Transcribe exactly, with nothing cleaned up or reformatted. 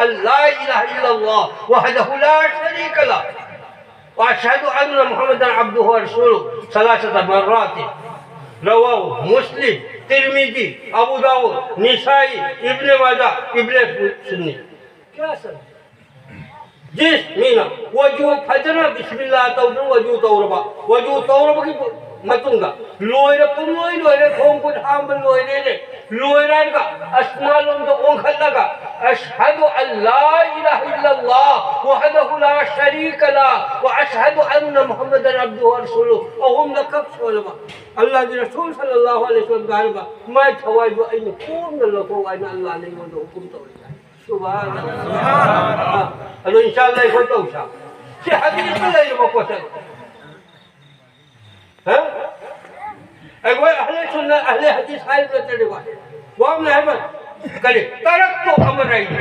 لا إله إلا الله وحده لا شريك له، وأشهد أن محمدا عبده ورسوله، ثلاثة مرات. رواه مسلم، ترمذي، أبو داود، نسائي، ابن ماجه، ابن سني. क्या सर? जिस मीना वजू फजना बिस्मिल्लाह तौर वजू तौरबा, वजू तौरबा की मतुंगा लोयरे पुम लोय लोयरे खोम कुछ हाम बन लोयरे ने लोयरे का अस्मालुम तो ओंखत लगा أشهد أن لا إله إلا الله وحده لا شريك له وأشهد أن محمدا عبده ورسوله. أهم لكب سولما الله رسول صلى الله عليه وسلم قال ما ما تواجه أين كون الله تو أين الله لي وده حكم تولي. سبحان الله. ها. أنا إن شاء الله يكون توشا. في حديث لا يبقى قتل. ها؟ أقول أهل السنة، أهل الحديث، هاي بلد الرواية. وهم نعمل. قال: تركت أمرين.